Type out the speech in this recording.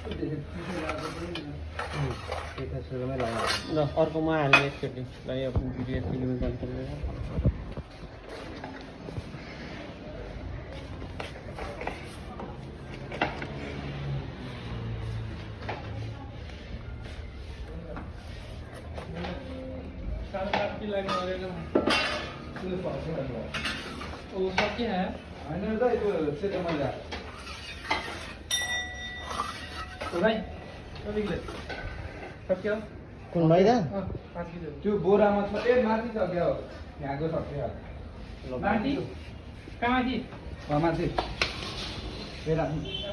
त्यता सुरुमै लगाएको ल अर्कोमा हाल्ने एकचोटि ल यो भिडियो फिल्म गर्नुपर्ने वो सब क्या है भाइ कुन मैदा त्यो बोरामा छ ए माथि छ क्या हो यहाँको सक्यो माथि कहाँ माथि माथि